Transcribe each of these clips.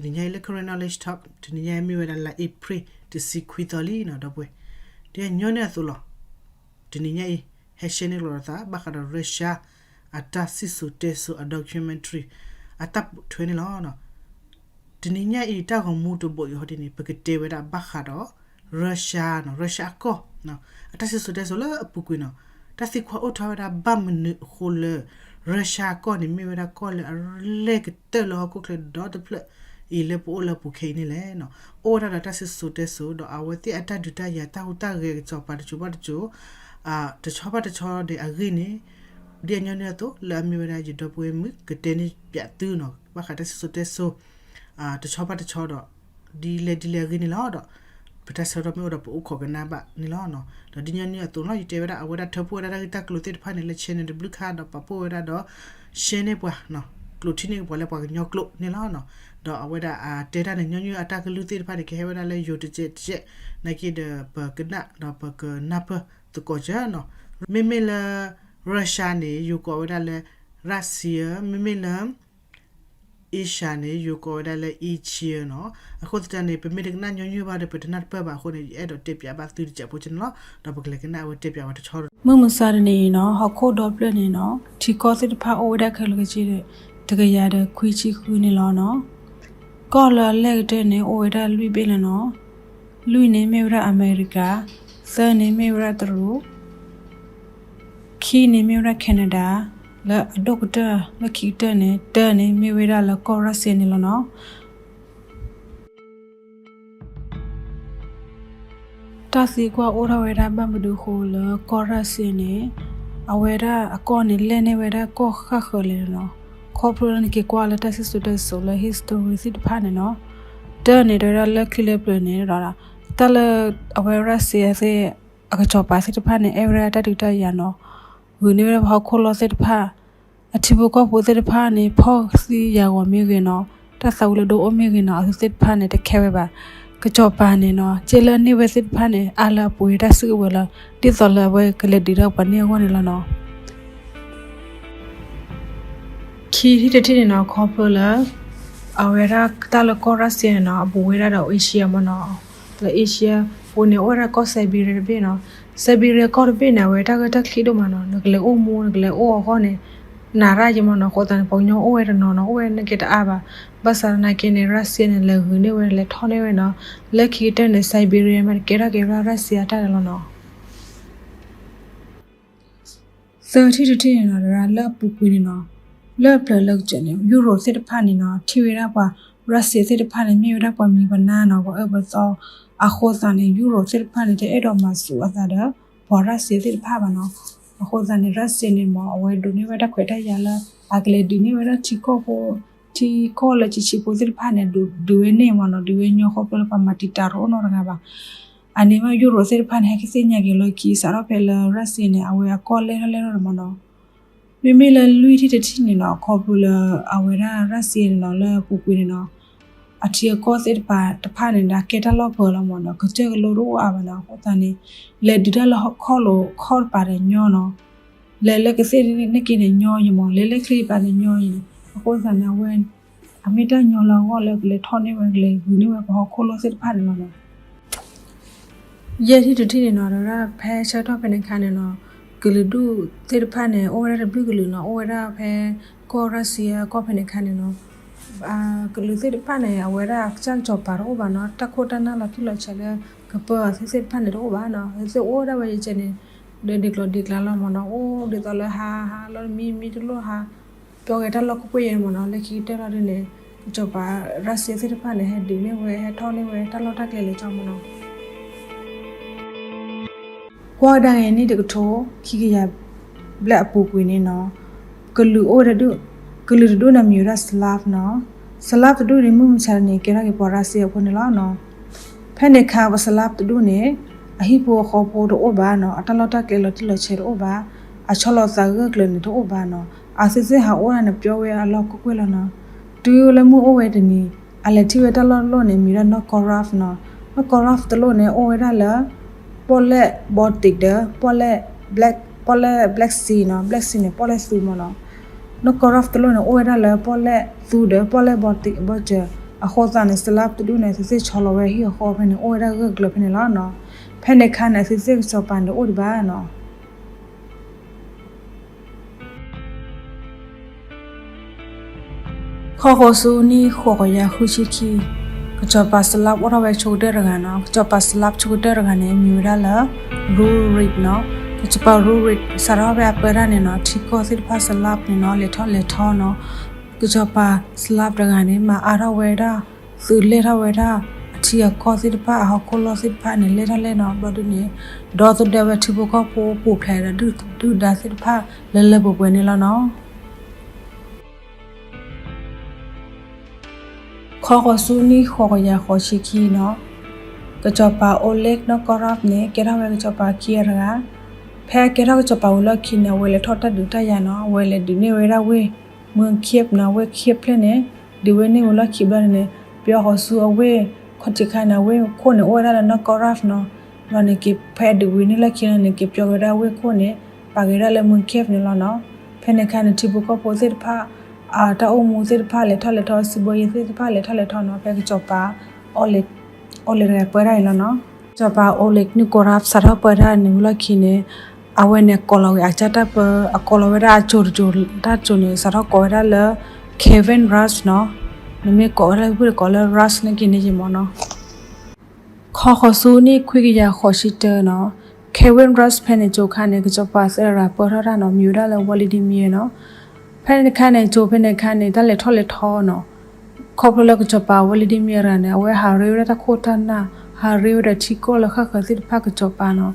တနံၤညါအံၤလၢ Karen Knowledge Talk တနံၤညါအံၤမ့ၢ်ဝဲဒၣ်လါအ့ဖြ့ၣ်တဆံခွံသီလံနီၤ ဒီပုၢ်ဝဲၢ်, ဒ်ညီနုၢ်အသိးလီၤ. တနံၤညါအံၤ ဟဲရှဲန့ၢ်လိာ်သး ဘၣ်ဃးဒီး Russia အတၢ်စံၣ်စိၤတဲစိၤအ documentary အတၢ်ပိာ်ထွဲန့ၣ်လီၤ. တနံၤညါအံၤတၢ်ဂီၤမူတဘိအံၤဟီဒ်န့ၣ် ပကတဲဝဲဒၣ်ဘၣ်ဃးဒီး Russia နီၤ Russia အကီၢ် အတၢ်စံၣ်စိၤတဲစိၤလၢအပူၤကွံာ်နီၤ, တၢ်သံကွၢ်အိၣ်ထီၣ်ဝဲဒၣ်ဘၣ်မနုၤအဃိလၢ Russia အကီၢ်န့ၣ် မ့ၢ်ဝဲဒၣ်ကီၢ်လၢအရဲၣ်ကတၢၢ်လၢဟီၣ်ခိၣ်ချၢဒီတဖျၢၣ်အံၤလၢပအိၣ်လၢအပူၤခဲအံၤန့ၣ်လဲၣ်နီၤ. အိၣ်ဝဲဒၣ်ဒီးတၢ်စံၣ်စိၤတဲစိၤ ဒီးအဝဲသ့ၣ်အတၢ်ဒုးတၢ်ယၤတၢ်ဟူးတၢ်ဂဲၤကစီၤပၤတစိၤဘၣ်တစိၤ တဆီဘၣ်တဆီဒီးအဂ့ၢ်န့ၣ် ဒ်အညီနုၢ်အသိး လၢအမ့ၢ်ဝဲဒၣ်ယဒီပုၢ်ဝဲၢ်မုၣ် ကတဲန့ၢ်ပၠးသုနီၤ ဘၣ်ဃးတၢ်စံၣ်စိၤတဲစိၤ တဆီဘၣ်တဆီဒီး ဒ်လဲၣ်ဒ်လဲၣ်အဂ့ၢ်န့ၣ်လီၤ. ဒီးပတၢ်ဆၢကတီၢ်မ့ၢ်အိၣ်ဒီး ပအိၣ်ခိးကနၣ်ဘၣ်န့ၣ်လီၤ. ဒီးဒ်ညီနုၢ်အသိးလီၤ ယတဲဝဲဒၣ် အဝဲဒၣ်ထၢဖှိၣ်ဝဲဒၣ်တၢ်ဂ့ၢ်တၢ်ကျိၤသ့ၣ်တဖၣ်န့ၣ် လၢ channel တဘျုးခါ ဒီးပာ်ဖှိၣ်ဝဲဒၣ်ဒီး share န့ၢ်ပှၤ ကျိာ်ထံန့ၢ်ပှၤလၢပှၤကညီကျိာ်န့ၣ်လီၤ. ဒီးအဝဲဒၣ်အတဲတၢ်န့ၣ် ညီနုၢ်အတၢ်ကလုၢ်သ့ၣ်တဖၣ်န့ၣ် ကဟဲဝဲဒၣ်လၢယိၤတကဲးတကဲး နာ်က့ဒီး ပကနၣ်ဒီးပကနၢ်ပၢၢ်သကိးစၢၤနီၤ. မ့မ့ၢ်လၢ Russia န့ၣ် ယိၤကိးဝဲဒၣ်လၢ Russia, မ့မ့ၢ်လၢ Asia န့ၣ် ယိၤကိးဝဲဒၣ်လၢ Asia နီၤ. အဃိသတးန့ၣ် ပမ့ၢ်တကနၣ်ညီနုၢ်ဘၣ်ဒီး ပတနၢ်တပၢၢ်ဘၣ်အဃိန့ၣ် ယအဲၣ်ဒိးတဲပၠးဘၣ်သုတစဲးဖိကန့ၣ်လီၤ. ဒီးပကလဲၤကနၣ်အဝဲတဲပၠးဝဲတဆီဒီး မုၢ်မဆါတနံၤအံၤနီၤ ဟီၣ်ခိၣ်ဒီဖျၢၣ်န့ၣ်နီၤ ထံကီၢ်သ့ၣ်တဖၣ်အိၣ်ဝဲဒၣ်ခဲလၢာ်ခဲဆ့ဒီး တကယၤဒီးခွံဆံဃုန့ၣ်လီၤနီၤ. ကီၢ်လၢအလဲၢ်ကတၢၢ်န့ၣ် အိၣ်ဝဲဒၣ်လွံၢ်ဘ့ၣ်လီၤနီၤ. လွံၢ်န့ၣ်မ့ၢ်ဝဲဒၣ်အမဲရကၤ, သၢန့ၣ်မ့ၢ်ဝဲဒၣ်တရူး, ခံန့ၣ်မ့ၢ်ဝဲဒၣ် Canada, လၢအဒိၣ်ကတၢၢ်လၢခံကတၢၢ်န့ၣ် တၢန့ၣ်မ့ၢ်ဝဲဒၣ်လၢကီၢ်ရၣ်စ့န့ၣ်လီၤနီၤ. တၢ်သံကွၢ်အိၣ်ထီၣ်ဝဲဒၣ်ဘၣ်မနုၤအဃိလၢကီၢ်ရၣ်စ့န့ၣ် အဝဲဒၣ်အကီၢ်န့ၣ် လဲၢ်န့ၢ်ဝဲဒၣ်ကီၢ်ဃၣ်ဃၢၤလဲၣ်နီၤ. ခီဖျိလၢနက့ၤကွၢ်လၢတၢ်စံၣ်စိၤတဲစိၤလၢ history သ့ၣ်တဖၣ်န့ၣ်နီၤ, တၢန့ၣ် တဲဝဲဒၣ်လၢခံလၢပျၢၤန့ၣ်ဒီး တၢ်လၢအဝဲရၣ်စ့သ့ၣ် အကစီၤပၤသ့ၣ်တဖၣ်န့ၣ် အဲၣ်ဝဲဒၣ်တၢ်ဒုးတၢ်ယၤနီၤ, ဂုာ်န့ၢ်ဝဲဒၣ်ပှၤဟီၣ်ခိၣ်လီၢ်သ့ၣ်တဖၣ် အထံဖိကီၢ်ဖိသ့ၣ်တဖၣ်န့ၣ် ဖီၣ်သံယာ်ဂီၤမ့ၢ်ဂ့ၤနီၤ, တၢ်သးဝံလၢဒိၣ်အိၣ်မ့ၢ်ဂ့ၤနီၤ, အဝဲသ့ၣ်တဖၣ်န့ၣ် တခဲဝဲဘၣ်. ကစီၤပၤန့ၣ်နီၤ က့လၢန့ၢ်ဝဲသ့ၣ်တဖၣ်န့ၣ် အါလၢအပှ့ၤတၢ်စုကဝဲၤလီၤ, ဒ်သိးလၢအဝဲကလဲၤဒုးဒီးပှၤန့ၢ်အဂီၢ်န့ၣ်လီၤနီၤ. ခံထံၣ်တထံၣ်န့ၣ်နီၤ ခီဖျိလၢ အဝဲဒၣ်တၢ်လၢကီၢ်ရၣ်စ့န့ၣ်နီၤ အဘူးဝဲဒၣ်ဒီး Asia မ့ၢ်နီၤ, လၢ Asia ပူၤန့ၣ် အိၣ်ဝဲဒၣ်ကီၢ် Siberia တဘ့ၣ်နီၤ. Siberia ကီၢ်တဘ့ၣ်န့ၣ် အဝဲတၢ်ဂၢၢ်တၢ်ချံဒိၣ်မးနီၤ, နကလဲၤအိၣ်မူ နကလဲၤအိၣ်အဂီၢ်န့ၣ် နးရၣ်ယမ့ၢ်နီၤ, အဃိသတးန့ၣ် ပှၤကညီအိၣ်ဝဲတနီၤနီၤ အိၣ်ဝဲန့ၢ်က့ၤတအါဘၣ်. ဘၣ်ဆၣ်သနာ်က့န့ၣ် ရၣ်စ့န့ၣ် လဲၤဂုာ်န့ၢ်ဝဲ လဲၤထီၣ်န့ၢ်ဝဲနီၤ, လၢခံကတၢၢ်န့ၣ် Siberia မ့ၢ်တကဲထီၣ်က့ၤဝဲဒၣ်ရၣ်စ့အတၢ်န့ၣ်လီၤနီၤ. သၢထံၣ်တထံၣ်န့ၣ်နီၤ တရၣ်လၢအပူၤကွံာ်န့ၣ်နီၤ, လၢပျၢၤလၢကစၢၢ်န့ၣ် ယူရိၣ်သ့ၣ်တဖၣ်န့ၣ်နီၤ ထံၣ်ဝဲဒၣ်ပှၤ ရၣ်စ့သ့ၣ်တဖၣ်န့ၣ် မ့ၢ်ဝဲဒၣ်ပှၤမံၤပှၤနါနီၤ ပှၤအၢပှၤသီ, အဃိသတးန့ၣ် ယူရိၣ်သ့ၣ်တဖၣ်န့ၣ် တအဲၣ်ဒိးမၤဆူးအသးဒီး ပှၤရၣ်စ့သ့ၣ်တဖၣ်ဘၣ်နီၤ. အဃိသတးန့ၣ် ရၣ်စ့န့ၣ်မ့ၢ် အဝဲဒိးန့ၢ်ဝဲတၢ်ခွဲးတၢ်ယာ်လၢ အကလဲၤဒုးန့ၢ်ဝဲဒၣ်ထံကီၢ်ဖိ ထံကီၢ်လၢဆံးဆံးဖိသ့ၣ်တဖၣ်န့ၣ် ဒုးဝဲန့ၢ်မ့ၢ်နီၤ, ဒုးဝဲညီခီဖျိလၢပှၤမၤတံာ်တာ်တအိၣ်နီတဂၤဘၣ်. အန့ၣ်မ့ၢ်ယူရိၣ်သ့ၣ်တဖၣ်န့ၣ် ဟဲကသ့ၣ်ညါက့ၤလီၢ်ခံ စးထီၣ်ဖဲလၢရၣ်စ့န့ၣ် အဝဲအကီၢ်လဲၢ်ထီၣ်လဲၢ်ထီၣ်န့ၣ်မ့ၢ်နီၤ. မ့မ့ၢ်လၢလွံၢ်ထံၣ်တထံၣ်န့ၣ်နီၤ ခီဖျိလၢအဝဲဒၣ်ရၣ်စ့န့ၣ်နီၤ လၢအပူၤကွံာ်န့ၣ်နီၤ အထံအကီၢ်သ့ၣ်တဖၣ်တဖၣ်န့ၣ်ဒီး ကဲတၢ်လီၢ်ပှဲၤလီၤမ့ၢ်နီၤ, ကစၢၢ်ကလိတအိၣ်အါဘၣ်နီၤ. အဃိသတးန့ၣ် လဲၤဒုးတၢ်လၢခီၣ်လိၤခီၣ်တပၤဒီးညီနီၤ, လဲၤလၢကသ့ၣ်န့ၢ်က့ၤန့ၣ်ညီယမ့ၢ် လဲၤလၢချံတပၤန့ၣ်ညီယန့ၣ်. အဃိသတးန့ၣ် အဝဲ အမ့ၢ်တၢ်ညီလၢအဂီၢ်လၢကလဲၤထီၣ်န့ၢ်ဝဲ ကလဲၤဂုာ်န့ၢ်ဝဲပှၤဟီၣ်ခိၣ်လီၢ်သ့ၣ်တဖၣ်န့ၣ်လီၤနီၤ. ယဲၢ်ထံၣ်တထံၣ်န့ၣ်နီၤ တဲဝဲဒၣ်ဖဲဆၢကတီၢ်ဖဲန့ၣ်အခါန့ၣ်နီၤ ကလုာ်ဒူၣ်သ့ၣ်တဖၣ်န့ၣ် အိၣ်ဝဲဒၣ်တဘျုးကလုာ်နီၤ, အိၣ်ဝဲဒၣ်ဖဲကီၢ်ရၣ်စ့အကီၢ်ဖဲန့ၣ်အခါန့ၣ်နီၤ ကလုာ်သ့ၣ်တဖၣ်န့ၣ် အဝဲဒၣ်အကစၢ်ကစီၤပၤတအိၣ်ဘၣ်နီၤ, တၢ်ခိၣ်တၢ်နၢ်လီၤတံၢ်လီၤဆဲးလၢကပၢအီၤသ့ၣ်တဖၣ်န့ၣ်တအိၣ်ဘၣ်နီၤ, သ့ၣ်အိၣ်ဒၣ်ဝဲယကဲန့ၣ် ဒီးဒ်ကျီၤဒ်ကျါလီၤမ့ၢ်နီၤ, အိၣ်ဒ်သိးလၢဟါဟါလီၤ တမံၤမံၤတလိၣ်ဟါ ပျီဂဲၤတၢ်လီၢ်ခိၣ်ကွ့ၢ်ယဲၢ်မ့ၢ်နီၤ, လၢခံကတၢၢ်လီၤဒ်န့ၣ် ကစီၤပၤရၣ်စ့သ့ၣ်တဖၣ်န့ၣ် ဟဲဒုးန့ၢ်ဝဲ ဟဲထီၣ်န့ၢ်ဝဲတၢ်လီၢ်တၢ်ကျဲလဲၤကၠီမ့ၢ်နီၤ. ကွၢ်ကဒါက့ၤနံၣ်တကထိ ခံကယၤဘျဲၣ်အပူၤကွံာ်န့ၣ်နီၤ, ကလုာ်အိၣ်ဝဲတဒူၣ်, ကလုာ်တဒူၣ်န့ၣ်မ့ၢ်ဝဲဒၣ် Slav နီၤ, Slav တဒူၣ်န့ၣ် မုၢ်မဆါတနံၤကဲထီၣ်က့ၤပှၤရၣ်စ့အဖိန့ၣ်လီၤနီၤ. ဖဲန့ၣ်အခါပှၤ Slav တဒူၣ်န့ၣ် အဟံၣ်ဖိဃီဖိတအိၣ်ဘၣ်နီၤ, အတၢ်လီၢ်တၢ်ကျဲလီၤတံၢ်လီၤဆဲးတအိၣ်ဘၣ်, အဆီလီၤသးဂၢၢ်ကျၢၤန့ၣ်တအိၣ်ဘၣ်နီၤ, အဝဲသ့ၣ်ဟးအိၣ်ဒၣ်န့ၣ် ပျီဝဲအလီၢ်ခိၣ်ကွ့ၢ်လီၤနီၤ. တုၤလၢမုၢ်အိၣ်ဝဲတနံၤ အလဲၤထံၣ်ဝဲတၢ်လီၢ်တလီၢ်န့ၣ် မ့ၢ်ဝဲဒၣ် Novgorod နီၤ, Novgorod တလီၢ်န့ၣ် အိၣ်ဝဲဒၣ်လၢ ပီၣ်လဲၣ် Baltic ဒီး ပီၣ်လဲၣ် Black, ပီၣ်လဲၣ် Black Sea နီၤ, Black Sea န့ၣ် ပီၣ်လဲၣ်သူမ့ၢ်နီၤ. Novgorod တလီၢ်န့ၣ် အိၣ်ဝဲဒၣ်လၢပီၣ်လဲၣ်သူဒီး ပီၣ်လဲၣ် Baltic အဘၢၣ်စၢၤ, အဃိသတးန့ၣ် စလပ်တဒူၣ်န့ၣ် သုသ့ၣ်ဆီလီၤဝဲဟံၣ်အဃီဖဲန့ၣ် အိၣ်ဝဲဒၣ်ဂၢၢ်ကျၢၤဖဲန့ၣ်လီၤနီၤ. ဖဲန့ၣ်အခါန့ၣ် သုသ့ၣ်ကစီၤပၤန့ၣ်တအိၣ်ဒံးဘၣ်နီၤ. ခီဃိးဆူနံၣ်ဃိးကယၤဃုဆံခံ, ကစီၤပၤစလပ်အိၣ်ထီၣ်ဝဲဆိကတၢၢ်တဂၤနီၤ. ကစီၤပၤစလပ်ဆိကတၢၢ်တဂၤန့ၣ် မံၤဝဲဒၣ်လၢ Rurik နီၤ. ကစီၤပၤ Rurik စးထီၣ်ဖဲအပၢတၢ်န့ၣ်နီၤ ထံကီၢ်သ့ၣ်တဖၣ်စလပ်န့ၣ်နီၤ လဲၤထီၣ်လဲၤထီနီၤ. ကစီၤပၤစလပ်တဂၤန့ၣ် မၤအါထီၣ်ဝဲဒၣ် သုးလဲၢ်ထီၣ်ဝဲဒၣ် အထံအကီၢ်သ့ၣ်တဖၣ် အဟီၣ်ခိၣ်လီၢ်သ့ၣ်တဖၣ်န့ၣ် လဲၢ်ထီၣ်လဲၢ်နီၤ. ဘျီဒုန့ၣ် ဒီသဒၢဝဲထံဖိကီၢ်ဖိ ပူၤဖျဲးဒီးဒုၣ်ဒါသ့ၣ်တဖၣ် လၢလၢပှဲၤပှဲၤန့ၣ်လီၤနီၤ. ခီဃိးဆူနံၣ်ဃိးကယၤဃိးဆံခံနီၤ, ကစီၤပၤ Oleg Novgorodov န့ၣ် ကဲထီၣ်ဝဲကစီၤပၤခံဂၤတဂၤ. ဖဲအကဲထီၣ်ကစီၤပၤဝံၤလီၢ်ခံန့ၣ် အဝဲလဲၤထီၣ်တၢ်ဒုးတၢ်ယၤနီၤ, အဝဲလဲၤဒုးန့ၢ်ဝဲဒၣ်ဝ့ၢ် မုၢ် Kyiv နီၤ, ဝ့ၢ် Kyiv ဖျၢၣ်န့ၣ် ဒုးဝဲန့ၢ်ဝံၤလီၢ်ခံဘျီန့ၣ် ပၠီဃီၤဆူအဝ့ၢ် ခီၣ်ထံးခါန့ၣ် အဝ့ၢ်ခိၣ်န့ၣ် အိၣ်ဝဲဒၣ်လၢ Novgorod နီၤ. ဘျီန့ၣ်က့ၤ ဖဲအဒုးဝံၤန့ၢ်လီၢ်ခံန့ၣ် က့ၤပၠီက့ၤဝဲဒၣ်ဝ့ၢ်ခိၣ်န့ၣ် ပာ်က့ၤဝဲဒၣ်လၢမုၢ် Kyiv န့ၣ်လီၤနီၤ. ဖဲန့ၣ်ခါန့ၣ် ထံဖိကီၢ်ဖိသ့ၣ်တဖၣ် အတၢ်အိၣ်မူသ့ၣ်တဖၣ်လဲၤထီၣ်လဲၤထီ စံးဘီယ့သ့ၣ်တဖၣ်လဲၤထီၣ်လဲၤထီနီၤ. ဖဲကစီၤပၤ Oleg တဂၤပၢတၢ်အံၤလီၤနီၤ. ကစီၤပၤ Oleg Novgorodov စးထီၣ်ပၢတၢ်န့ၣ်ဝံၤလီၢ်ခံန့ၣ် အဝဲန့ၣ်ကိးလီၤဝဲအကစၢ်တၢ်ပၢ အကိးလီၤဝဲဒၣ်အစိၤတစိၤ တၢ်စိၤန့ၣ် စးထီၣ်ကိးဝဲဒၣ်လၢ Kievan Rus နီၤ. နမ့ၢ်ကိးဝဲဒၣ်ဝံၤတကိးလၢ Rus န့ၣ်က့ၤန့ၣ်ယမီၤနီၤ. ခီဃိးဆူနံၣ်ခွံကယၤဃိးဆံတၢနီၤ, Kievan Rus ဖဲန့ၣ်ကၠိခါန့ၣ် ကစီၤပၤသၢဂၤပၢထီၣ်တၢ်နီၤ မံၤဝဲဒၣ်လၢ Volodymyr နီၤ. ဖဲန့ၣ်ခါန့ၣ် ကၠိဖဲန့ၣ်ခါန့ၣ် တၢ်လဲၤထီၣ်လဲၤထီနီၤ. ခီဖျိလၢကစီၤပၤ Volodymyr တဂၤန့ၣ် အဝဲဟးရ့ဝဲဒၣ်တၢ်ခိၣ်တၢ်နၢ် ဟးရ့ဝဲဒီးထံကီၢ်လၢဃၣ်ဃၢၤသ့ၣ်တဖၣ်ကစီၤပၤနီၤ.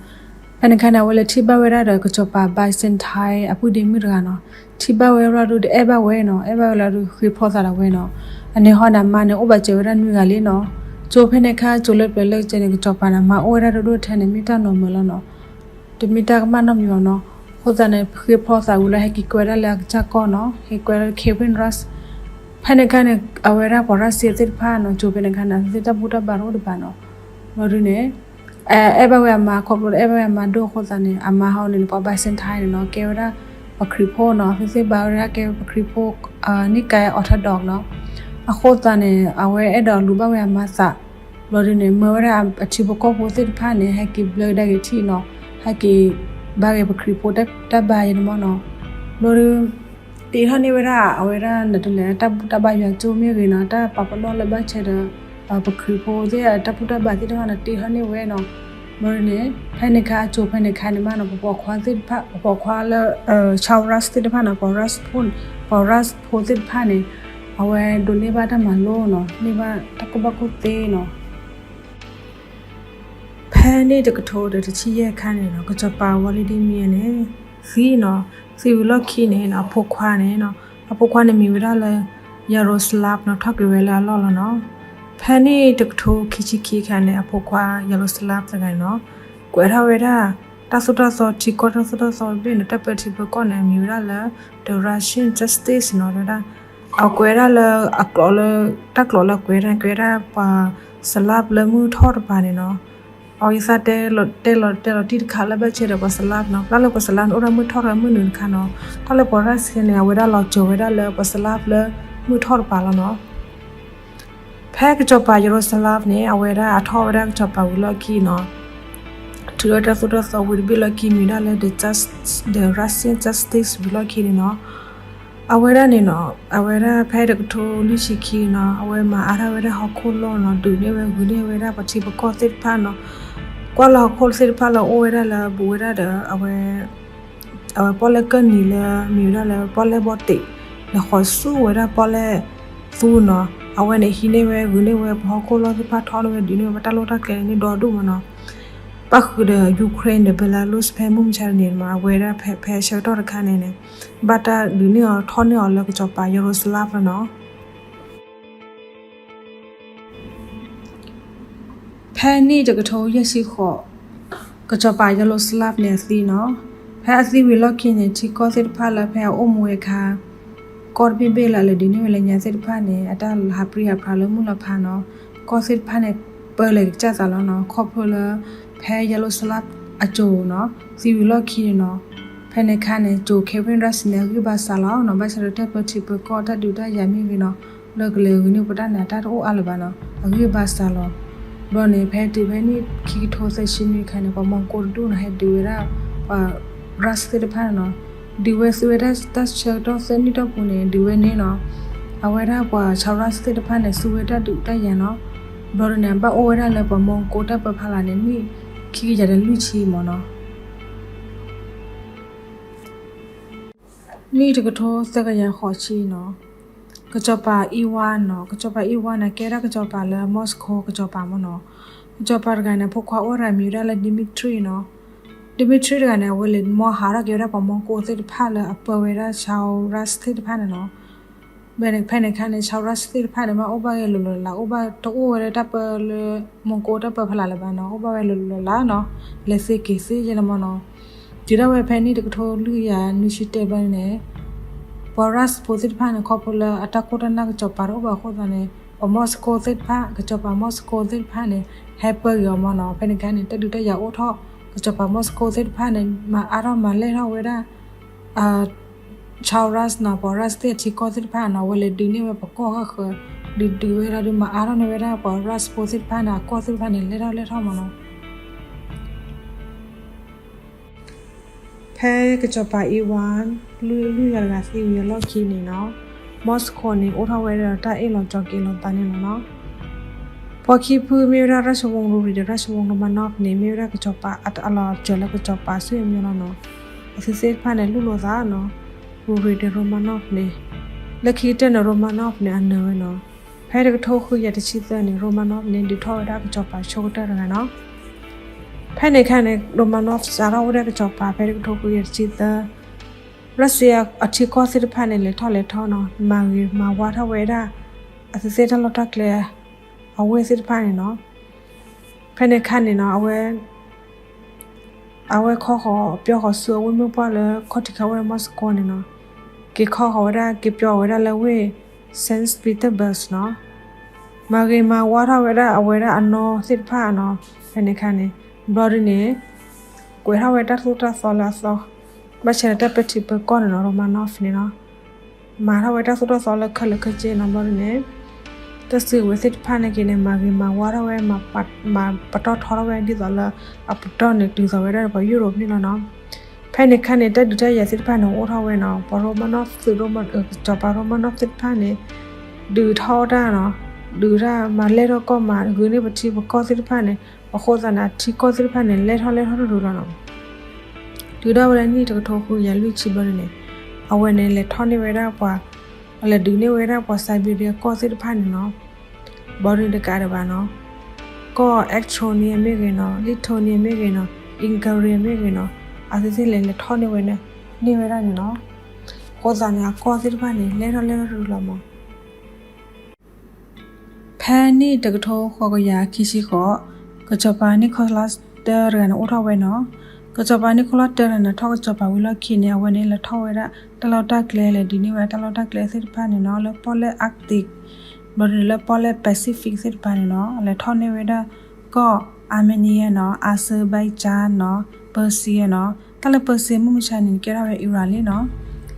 ဖဲန့ၣ်ခါန့ၣ် အဝဲလဲၤထံၣ်ဘၣ်ဝဲဒၣ်ဒီးကစီၤပၤ Byzantine အပုၢ်ဒ့မုၣ်တဂၤနီၤ. ထံၣ်ဘၣ်ဝဲဘျီဒုး တအဲၣ်ဘၣ်ဝဲနီၤ, အဲၣ်ဘၣ်ဝဲလီၤဒုး ဃ့ဖျီသးဒီးဝဲနီၤ. အန့ၣ်ဟီန့ၣ် အမါန့ၣ် အိၣ်ဘၣ်စၢၤဝဲဒၣ်နွံဂၤလံနီၤ. ကၠိဖဲန့ၣ်ခါ ကၠိလၢပျၢၤလၢကစၢၤန့ၣ် ကစီၤပၤန့ၣ် မါအိၣ်ဝဲဒၣ်ဒိၣ်ဒိၣ်ထဲန့ၣ် မ့ၢ်တၢ်နီၢ်မၢၤလီၤနီၤ. တမ့ၢ်တၢ်ကမၣ်နီတမံၤဘၣ်နီၤ. အဃိသတးန့ၣ် ဃ့ဖျီသးဝံၤလၢ ဟဲက့ၤကွဲဒၣ်လၢအကစၢ်ကီၢ်နီၤ, ဟဲကွဲဒၣ်လၢ Kievan Rus. ဖဲန့ၣ်ခါန့ၣ် အဝဲဒၣ်ပှၤရၢၡါသ့ၣ်တဖၣ်နီၤ ကၠိဖဲန့ၣ်ခါန့ၣ် အဝဲသ့ၣ်တၢ်ဘူၣ်တၢ်ဘါတအိၣ်ဒံးဘၣ်နီၤ. ဘျီဒုန့ၣ် အဲၣ်ဘၣ်ဝဲအမါ ခီဖျိလၢအဲၣ်ဘၣ်ဝဲအမါဒိၣ်အဃိသတးန့ၣ် အမါဟီန့ၣ် ပှၤ Byzantine န့ၣ်နီၤ ကဲဝဲဒၣ်ပှၤခရံာ်ဖိနီၤ, သုသ့ၣ်ညါဘၣ်ဝဲဒၣ်ကဲပှၤခရံာ်ဖိ နိၣ်ကါ Orthodox နီၤ. အဃိသတးန့ၣ် အဝဲအဲၣ်ဒိးလူၤဘၣ်ဝဲအမါသး ဘျီဒုန့ၣ် မၢဝဲဒၣ်အထံဖိကီၢ်ဖိသ့ၣ်တဖၣ်န့ၣ် ဟဲက့ၤဘျၢကဒါက့ၤထံၣ်နီၤ, ဟဲက့ၤဘါက့ၤပှၤခရံာ်ဖိတၢ်ဘါယဲန့ၣ်မီၢ်နီၤ. ဘျီဒု တ့ထီၣ်န့ၢ်ဝဲဒၣ် အဝဲဒၣ်နတလဲၣ် တၢ်ဘူၣ်တၢ်ဘါယွၤကၠိမ့ၢ်ဂ့ၤနီၤ, တၢ်ပာ်ပနီၣ်လၢဘၣ်ဆဲဒီး ပှၤခရံာ်ဖိသ့ၣ် တၢ်ဘူၣ်တၢ်ဘါသ့ၣ်တဖၣ်န့ၣ် တ့ထီၣ်န့ၢ်ဝဲနီၤ. ဘျီဒုန့ၣ် ဖဲန့ၣ်ခါအကၠိဖဲန့ၣ်ခါန့ၣ်မးနီၤ ပှၤပိာ်ခွါသ့ၣ်တဖၣ် ပှၤပိာ်ခွါလၢ Charles သ့ၣ်တဖၣ်နီၤ ပှၤ Rus ဖိ ပှၤ Rus ဖိသ့ၣ်တဖၣ်န့ၣ် အဝဲဒိးန့ၢ်ဘၣ်တၢ်မၤလိနီၤ, န့ၢ်ဘၣ်တၢ်ကူၣ်ဘၣ်ကူၣ်သ့နီၤ. ဖဲနံၣ်တကထိဒီးတဆံယဲၢ်ခါန့ၣ်နီၤ ကစီၤပၤ Volodymyr န့ၣ် သံနီၤ, သံဝံၤလီၢ်ခံန့ၣ်နီၤ အဖိခွါန့ၣ်နီၤ, အဖိခွါန့ၣ်မံၤဝဲဒၣ်လၢ Yaroslav နီၤ ထီၣ်က့ၤဝဲလၢအလီၢ်လီၤနီၤ. ဖဲနံၣ်တကထိခံဆံခံခါန့ၣ် အဖိခွါ Yaroslav တဂၤန့ၣ်နီၤ ကွဲးထီၣ်ဝဲဒၣ် တၢ်သိၣ်တၢ်သီထံကီၢ် တၢ်သိၣ်တၢ်သီဘ့ၣ်နီၤ တၢ်ပၢထံပၢကီၢ်န့ၣ် အမံၤဝဲဒၣ်လၢ The Russian Justice နီၤ တဲဝဲဒၣ် အကွဲးဒၣ်လၢအကျိာ်လၢ တၢ်ကျိာ်လၢကွဲးဒၣ် ကွဲးဒၣ်ပှၤ Slav လၢမုၢ်ထီၣ်တပၤန့ၣ်နီၤ. အဝဲသးတဲလီၤတဲလီၤတဲလီၤတံၢ်တခါလၢဘၣ်ဆဲဒီးပှၤ Slav နီၤ, တၢ်လၢပှၤ Slav န့ၣ် အိၣ်ဒၣ်မုၢ်ထီၣ်တဂၤမုၢ်နုာ်တခါနီၤ, တၢ်လၢပှၤ Russia န့ၣ် အဝဲဒၣ်လီၤစၢၤဝဲဒၣ်လၢပှၤ Slav လၢမုၢ်ထီၣ်တပၤလီၤနီၤ. ဖဲကစီၤပၤ Yaroslav န့ၣ် အဝဲဒၣ်အထီၣ်ဝဲဒၣ်ကစီၤပၤဝံၤလီၢ်ခံနီၤ, ထုးထီၣ်တၢ်သိၣ်တၢ်သီဝံၤတဘ့ၣ်လီၢ်ခံ မံၤဒၣ်လၢ the jus-, the Russian Justice ဝံၤလီၢ်ခံန့ၣ်နီၤ, အဝဲဒၣ်န့ၣ်နီၤ အဝဲဒၣ်ဖဲတကထိလွံၢ်ဆံခံနီၤ အဝဲမၤအါထီၣ်ဝဲဒၣ်ဟီၣ်ခိၣ်လီၢ်နီၤ, ဒုးန့ၢ်ဝဲဂုာ်န့ၢ်ဝဲဒၣ်ပှၤထံပကီၢ်သ့ၣ်တဖၣ်နီၤ, ကွၢ်လၢဟီၣ်ခိၣ်သ့ၣ်တဖၣ်လၢအိၣ်ဝဲဒၣ်လၢဘူးဝဲဒၣ်ဒီး အဝဲ အဝဲပီၣ်လဲၣ်ကၢၢ်နံၤလၢ မံၤဝဲဒၣ်လၢပီၣ်လဲၣ်ဘီတံး လဲၤဃီၤဆူဝဲဒၣ်ပီၣ်လဲၣ်သူနီၤ, အဝဲန့ၣ်ဟံးန့ၢ်ဝဲ ဂုာ်န့ၢ်ဝဲပှၤဟီၣ်ခိၣ်လီၢ်သ့ၣ်တဖၣ် ထီန့ၢ်ဝဲဒုးန့ၢ်ဝဲတၢ်လီၢ်တၢ်ကျဲန့ၣ်ဒီဒိၣ်မးနီၤ, ပၣ်ဃုာ်ဒီး Ukraine ဒီး Belarus ဖဲမုၢ်မဆါတနံၤန့ၣ်မး အဝဲဒၣ်ဖဲ ဖဲဆၢကတီၢ်တခါန့ၣ်န့ၣ် ဘၣ်တၢ်ဒုးန့ၢ်အီၤထီၣ်န့ၢ်အီၤလၢကစီၤပၤ Yaroslav လီၤနီၤ. ဖဲနံၣ်တကထိယဲၢ်ဆံဃိး ကစီၤပၤ Yaroslav န့ၣ်အသံနီၤ, ဖဲအသံဝံၤလီၢ်ခံန့ၣ် ထံကီၢ်သ့ၣ်တဖၣ်လၢဖဲအအိၣ်မူဝဲအခါ ကီၢ်တဘ့ၣ်ဘ့ၣ်လၢအလဲၤဒုးန့ၢ်ဝဲလၢညါသ့ၣ်တဖၣ်န့ၣ် အတၢ်ဟးပြံဟးဖျါလၢမုၢ်လီၤဖးနီၤ, ကီၢ်သ့ၣ်တဖၣ်န့ၣ် ပၢလဲၤကစၢ်သးလီၤနီၤ, ခီဖျိလၢ ဖဲ Yaroslav အစိၤနီၤ သံဝံၤလီၢ်ခံန့ၣ်နီၤ, ဖဲန့ၣ်အခါန့ၣ် စိၤ Kievan Rus န့ၣ် အဂံၢ်ဘါစးလီၤနီၤ, ဘၣ်ဆၣ်ဒီးတၢ်ပၢထံပၢကီၢ် တၢ်ဒုးတၢ်ယၤမ့ၢ်ဂ့ၤနီၤ, လၢကလဲၤဂုာ်န့ၢ်ပတၢ်န့ၣ် အတၢ်တအိၣ်အါလၢၤဘၣ်နီၤ, အဂံၢ်ဘါစှၤလီၤ. ဘျီန့ၣ် ဖဲတုၤဖဲနံၣ်ခံကထိသၢဆံနွံအခါန့ၣ် ပှၤမီၢ်ကိတဒူၣ်န့ၣ် ဟဲဒုးဝဲဒၣ် ပှၤ Rus သ့ၣ်တဖၣ်န့ၣ်နီၤ, ဒုးဝဲဆူဝဲဒၣ်တၢ်ဆၢကတီၢ်သၢနံၣ်တီၢ်ပူၤန့ၣ် ဒုးဝဲန့ၣ်နီၤ, အဝဲဒၣ်ပှၤ Chavdas သ့ၣ်တဖၣ်န့ၣ် ဆူဝဲတၢ်ဒုးတၢ်ယၤနီၤ. ဘျီဒုန့ၣ် အဘၣ်အိၣ်ဝဲဒၣ်လၢပှၤမီၢ်ကိတၢ်ပၢဖီလာ်န့ၣ် နံၣ်ခံကယၤဒီးလွံၢ်ဆံမ့ၢ်နီၤ. နံၣ်တကထိသၢကယၤဃိးဆံနီၤ, ကစီၤပၤ Ivan နီၤ, ကစီၤပၤ Ivan န့ၣ် ကဲဒၣ်ကစီၤပၤလၢ Moscow ကစီၤပၤမ့ၢ်နီၤ. ကစီၤပၤတဂၤန့ၣ် အဖိခွါအိၣ်ရၤမံၤဝဲဒၣ်လၢ Dmitry နီၤ. Dmitry တဂၤန့ၣ် အဝဲလဲၤမီၢ်ဟးထီၣ်က့ၤဝဲဒၣ်ပှၤမီၢ်ကိသ့ၣ်တဖၣ်လၢအပၢဝဲဒၣ် Chavdas သ့ၣ်တဖၣ်န့ၣ်နီၤ. ဖဲန့ၣ်အခါန့ၣ် Chavdas သ့ၣ်တဖၣ်န့ၣ် မ့ၢ်အိၣ်ဘၣ်ဂ့ၤလိၤလိၤလၢ်လၢ် အိၣ်ဘၣ်တအိၣ်ဝဲလၢတၢ်ပၢလၢ မီၢ်ကိတၢ်ပၢဖီလာ်လၢၤဘၣ်နီၤ, အိၣ်ဘၣ်ဝဲလိၤလိၤလၢ်လၢ်နီၤ, လဲၤသ့က့ၤသ့ယဲလၢမ့ၢ်နီၤ. တုၤဒၣ်ဝဲဖဲနံၣ်တကထိလွံၢ်ကယၤနွံဆံတၢဘျီန့ၣ် ပှၤ Rus ဖိသ့ၣ်တဖၣ်န့ၣ် ခီဖျိလၢအတၢ်ခိၣ်တၢ်နၢ်ကစီၤပၤတအိၣ်ဘၣ်အဃိသတးန့ၣ် ပှၤ Moscow သ့ၣ်တဖၣ် ကစီၤပၤ Moscow သ့ၣ်တဖၣ်န့ၣ် ဟဲပၢက့ၤအီၤမ့ၢ်နီၤ. ဖဲန့ၣ်အခါန့ၣ် တၢ်ဒုးတၢ်ယၤအိၣ်ထီၣ် ကစီၤပၤ Moscow သ့ၣ်တဖၣ်န့ၣ် မၤအါထီၣ်မၤလဲၢ်ထီၣ်ဝဲဒၣ် Chavdas နီၤ, ပှၤ Rus သ့ၣ်အထံကီၢ်သ့ၣ်တဖၣ်နီၤ, အဝဲလဲၤဒုးန့ၢ်ဝဲပကီၢ်ဃၣ်ဃၢၤ, ဒုးဒုးဝဲဒၣ်ဒီး မၤအါထီၣ်န့ၢ်ဝဲဒၣ်ပှၤ Rus ဖိသ့ၣ်တဖၣ်န့ၣ် အကီၢ်သ့ၣ်တဖၣ်န့ၣ် လဲၢ်ထီၣ်လဲၢ်ထီၣ်မ့ၢ်နီၤ. ဖဲကစီၤပၤ Ivan လွံၢ် လွံၢ်ယၤတဂၤသံဝံၤအလီၢ်ခံန့ၣ်နီၤ, Moscow န့ၣ် အိၣ်ထီၣ်ဝဲဒီးတၢ်အ့ၣ်လိာ်ကၠီၤက့ၤလိာ်သးန့ၣ်လီၤနီၤ. ပှၤခံဖုမ့ၢ်ဝဲဒၣ် ရၢၡဝူ ရူရံၤ ဒီး ရၢၡဝူ ရိမၤနီၣ်ဖ်န့ၣ် မ့ၢ်ဝဲဒၣ်ကစီၤပၤအလီၤစၢၤလၢကစီၤပၤဆူအမျိုးလီၤနီၤ. အသုသ့ၣ်တဖၣ်န့ၣ် လူၢ်လိာ်သးနီၤ, ရူရံၤဒီး ရိမၤနီၣ်ဖ်န့ၣ်. လၢခံကတၢၢ်န့ၣ် ရိမၤနီၣ်ဖ်န့ၣ် အနၢၤဝဲနီၤ. ဖဲတကထိဃုကယၤတဆံသၢန့ၣ် ရိမၤနီၣ်ဖ်န့ၣ် ဒုးထီၣ်ဝဲဒၣ်ကစီၤပၤဆိကတၢၢ်တဂၤနီၤ. ဖဲန့ၣ်အခါန့ၣ် ရိမၤနီၣ်ဖ်စးထီၣ်အိၣ်ဝဲဒၣ်ကစီၤပၤ ဖဲတကထိဃုကယၤတဆံသၢ ရၢၡံယါအထံကီၢ်သ့ၣ်တဖၣ်န့ၣ် လဲၤထီၣ်လဲၤထီနီၤ, မၤဂ့ၤမၤဝါထီၣ်ဝဲဒၣ် အသုသ့ၣ်တၢ်လီၢ်တၢ်ကျဲ အဝ့ၢ်သ့ၣ်တဖၣ်န့ၣ်နီၤ. ဖဲန့ၣ်အခါန့ၣ်နီၤ, အဝဲ အဝဲခီဃီၤပျီဃီၤဆူအဝ့ၢ်မုၢ်ပှၢ်လၢခီၣ်ထံးခးဝဲဒၣ် Moscow န့ၣ်နီၤ, က့ၤခီဃီၤဝဲဒၣ် က့ၤပျီဝဲဒၣ်လၢဝ့ၢ် Saint Petersburg နီၤ. မၤဂ့ၤမၤဝါထီၣ်ဝဲဒၣ်အဝဲဒၣ်အနီၢ်သ့ၣ်တဖၣ်နီၤ. ဖဲန့ၣ်အခါန့ၣ် ဘျီဒုန့ၣ် ကွဲးထီၣ်ဝဲတၢ်သိၣ်တၢ်သီလၢအသီ ဘၣ်ဆၣ်ဒီးတၢ်ပဲာ်ထံးပဲာ်ကီၢ်န့ၣ်နီၤ, ရိမၤနီၣ်ဖ်န့ၣ်နီၤ မၤထီၣ်ဝဲတၢ်သိၣ်တၢ်သီလၢခဲလၢာ်ခဲဆ့နီၤ. ဘျီဒုန့ၣ် တၢ်စုကဝဲၤသ့ၣ်တဖၣ်န့ၣ်က့ၤန့ၣ် မၤဂ့ၤမၤဝါထီၣ်ဝဲ မၤပတီၢ်ထီထီၣ်ဝဲဒ်သိးလၢ အပတီၢ်န့ၣ်တုၤသိးဝဲဒၣ်ပှၤယူရိးန့ၣ်လီၤနီၤ. ဖဲန့ၣ်အခါန့ၣ် တၢ်ဒုးတၢ်ယၤသ့ၣ်တဖၣ်န့ၣ် အိၣ်ထီၣ်ဝဲနီၤ, ပှၤရိမၤနီၣ်ဖ်သုး ကစီၤပၤရိမၤနီၣ်ဖ်သ့ၣ်တဖၣ်န့ၣ် ဒုးထီၣ်တၢ်နီၤ, ဒုးတၢ်မၤလဲၢ်ထီၣ်ကီၢ် မၤဂုာ်န့ၢ်ပထံပကီၢ်သ့ၣ်တဖၣ်န့ၣ် အဃိသတးန့ၣ် အထံကီၢ်သ့ၣ်တဖၣ်န့ၣ် လဲၢ်ထီၣ်လဲၢ်ထီၣ်တရူးလီၤနီၤ. တုၤဒၣ်ဝဲလၢနံၣ်တကထိဃုကယၤလွံၢ်ဆံဘျီဒုန့ၣ် အဝဲန့ၣ်လဲၤထီၣ်န့ၢ်ဝဲဒၣ်ပှၤ လဲၤဒုးန့ၢ်ဝဲဒၣ်ပှၤ Siberia ကီၢ်သ့ၣ်တဖၣ်န့ၣ်နီၤ. ဘျီဒုန့ၣ်တကးဒံးဘၣ်နီၤ, ကီၢ် Estonia မ့ၢ်ဂ့ၤနီၤ, Lithuania မ့ၢ်ဂ့ၤနီၤ, Hungary မ့ၢ်ဂ့ၤနီၤ, အဝဲသ့ၣ်လဲၤလဲၤထီၣ်န့ၢ်ဝဲ န့ၢ်ဝဲဒၣ်န့ၣ်နီၤ. အဃိသတးန့ၣ် အကီၢ်သ့ၣ်တဖၣ်န့ၣ် လဲၢ်ထီၣ်လဲၢ်ထီၣ်တရူးလီၤမး. ဖဲနံၣ်တကထိဃိးကယၤခံဆံဃိး, ကစီၤပၤ Nicholas တၢတဂၤန့ၣ် အိၣ်ထီၣ်ဝဲနီၤ. ကစီၤပၤ Nicholas တၢတဂၤန့ၣ် ထီၣ်ကစီၤပၤဝံၤလီၢ်ခံန့ၣ် အဝဲန့ၣ်လဲၤထီၣ်ဝဲဒၣ်တၢ်လီၢ်တၢ်ကျဲ လဲၤဒုးန့ၢ်ဝဲတၢ်လီၢ်တၢ်ကျဲသ့ၣ်တဖၣ်န့ၣ်နီၤ, လၢပီၣ်လဲၣ် Arctic ဘျီဒုန့ၣ် လၢပီၣ်လဲၣ် Pacific သ့ၣ်တဖၣ်န့ၣ်နီၤ, လဲၤထီၣ်န့ၢ်ဝဲဒၣ်ကီၢ် Armenia နီၤ, Azerbaijan နီၤ, Persia နီၤ, တၢ်လၢ Persia မုၢ်မဆါန့ၣ် ကဲထီၣ်ဝဲ Iran လံနီၤ.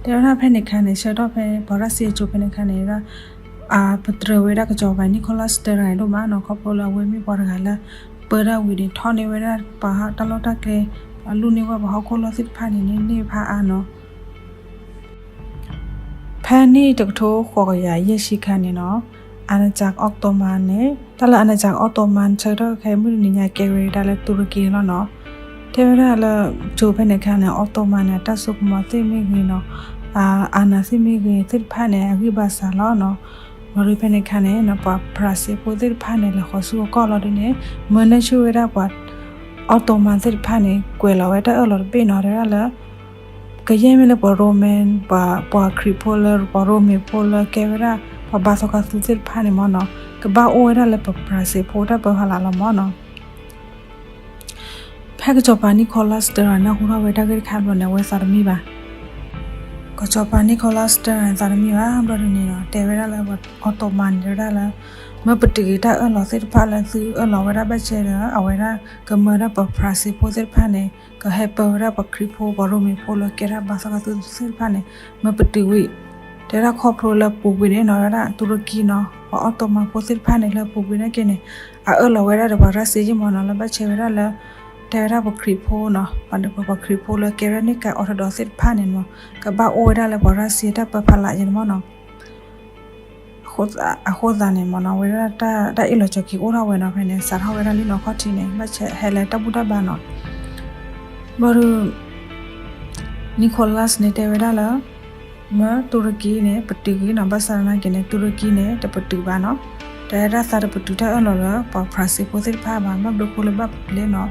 တဲဝဲဒၣ်ဖဲန့ၣ်အခါန့ၣ် ဆၢကတီၢ်ဖဲပှၤရၢၡံအစိၤဖဲန့ၣ်အခါန့ၣ် ပတြၢၤဝဲဒၣ်ကစီၤပၤ Nicholas တၢတဂၤဒိၣ်မးနီၤ, ခီဖျိလၢအဝဲမ့ၢ်ပှၤတဂၤလၢ ပၢတၢ်ဝံၤန့ၣ် ထီၣ်န့ၢ်ဝဲဒၣ်ပှၤတၢ်လီၢ်တၢ်ကျဲ, လူၢ်န့ၢ်ဝဲပှၤဟီၣ်ခိၣ်လီၢ်သ့ၣ်တဖၣ်န့ၣ် န့ၢ်ဖးအါနီၤ. ဖဲနံၣ်တကထိဃိးကယၤယဲၢ်ဆံခါန့ၣ်နီၤ, အၤနးစၢ် Ottoman န့ၣ် တၢ်လၢအၤနးစၢ် Ottoman ဆၢကတီၢ်ခဲအံၤမုၢ်တနံၤညါကဲဝဲဒၣ်လၢတူရကံန့ၣ်လီၤနီၤ. တဲဝဲဒၣ်လၢ ကၠိၤဖဲန့ၣ်အခါန့ၣ် Ottoman န့ၣ် အတၢ်စိကမီၤသ့ၣ်မ့ၢ်ဂ့ၤနီၤ, အ အာဏာ သ့ၣ်မ့ၢ်ဂ့ၤသ့ၣ်တဖၣ်န့ၣ် အဂံၢ်ဘါစှၤလီၤနီၤ. ဘျီဒုဖဲန့ၣ်အခါန့ၣ် ပှၤဖရၣ်စ့ဖိသ့ၣ်တဖၣ်န့ၣ် လဲၤဃီၤဆူအကီၢ်လီၤဒုန့ၣ် မၢန့ၢ်ဆူၣ်ဝဲဒၣ်ပှၤ Ottoman သ့ၣ်တဖၣ်န့ၣ် ကွဲးလီၤဝဲတၢ်အၢၣ်လီၤတဘ့ၣ်နီၤ, တဲဝဲဒၣ်လၢ ကယဲၢ်မ့ၢ်လၢပှၤ Roman ပှၤ ပှၤခရံာ်ဖိလၢ ပှၤရိမ့ၤဖိလၢကဲဝဲဒၣ် ပှၤဘါသီခါသူသ့ၣ်တဖၣ်န့ၣ်မ့ၢ်နီၤ, ကဘၣ်အိၣ်ဝဲဒၣ်လၢပဖရၣ်စ့ဖိတၢ်ပၢဟီၣ်လာ်လီၤမ့ၢ်နီၤ. ဖဲကစီၤပၤ Nicholas တၢတဂၤ နၢ်ဟူထီၣ်ဝဲတၢ်ဂ့ၢ်တခါဘျီန့ၣ် အဝဲသးတမံဘၣ်. ကစီၤပၤ Nicholas တၢတဂၤန့ၣ် သးတမံဘၣ်ဘျီဒုန့ၣ်ဒီး တဲဝဲဒၣ်လၢ Ottoman န့ၣ် တဲဝဲဒၣ်လၢ မၢပတုာ်က့ၤတၢ်အၢၣ်လီၤသ့ၣ်တဖၣ်လၢသုအၢၣ်လီၤဝဲဒၣ်ဘၣ်ဆၣ်ဒီး အဝဲဒၣ်ကမၢဒၣ်ပဖရၣ်စ့ဖိသ့ၣ်တဖၣ်န့ၣ် ကဟဲပၢဝဲဒၣ်ပှၤခရံာ်ဖိ ပှၤရိမ့ၤဖိလၢကဲဒၣ်ဘါသီခါသူသ့ၣ်တဖၣ်န့ၣ် မၢပတုာ်ဝံၤ တဲဒၣ်ခီဖျိလၢပူၤကွံာ်န့ၣ်နီၤ ဝဲဒၣ်တူရကံနီၤ ပှၤအီၣ်တိမၤဖိသ့ၣ်တဖၣ်န့ၣ် လၢပူၤကွံာ်နာ်က့န့ၣ် အအၢၣ်လီၤဝဲဒၣ်ဒီးပှၤရၢၡါယဲၢ်မၢ်နီၤ လၢဘၣ်ဆဲးဝဲဒၣ်လၢ တဲဝဲဒၣ်ပှၤခရံာ်ဖိနီၤ ပှၤခရံာ်ဖိလၢကဲဝဲဒၣ်န့ၣ် ကဲ Orthodox သ့ၣ်တဖၣ်န့ၣ်မၢ် ကဘၣ်အိၣ်ဝဲဒၣ်လၢပှၤရၢၡါတၢ်ပၢဖီလာ်ယဲၢ်န့ၣ်မၢ်နီၤ အဃိသတးန့ၣ်မၢ်နီၤ ဝဲဒၣ်တၢ်အ့ၣ်လိာ်ကၠီၤက့ၤအိၣ်ထီၣ်ဝဲနီၤ ဖဲန့ၣ် စးထီၣ်ဝဲဒၣ်လံနီၤ ခီၣ်ထံးန့ၣ် ဘၣ်ဆဲးဟဲလၢတၢ်ဘူၣ်တၢ်ဘါနီၤ ဘျီဒီး Nicholas န့ၣ် တဲဝဲဒၣ်လၢ မၢတူရကံန့ၣ် ပတုာ်ဂ့ၤနီၤ ဘၣ်ဆၣ်သနာ်က့န့ၣ် တူရကံန့ၣ် တပတုာ်ဘၣ်နီၤ တၢ်အဲၣ်တၢ်သးတပတုာ်တၢ်အၢၣ်လီၤလၢ ပှၤဖရၣ်စ့ဖိသ့ၣ်တဖၣ်ဘၣ် ဘၣ်ဘျီဃိလၢဘၣ်ပူၤလဲၣ်နီၤ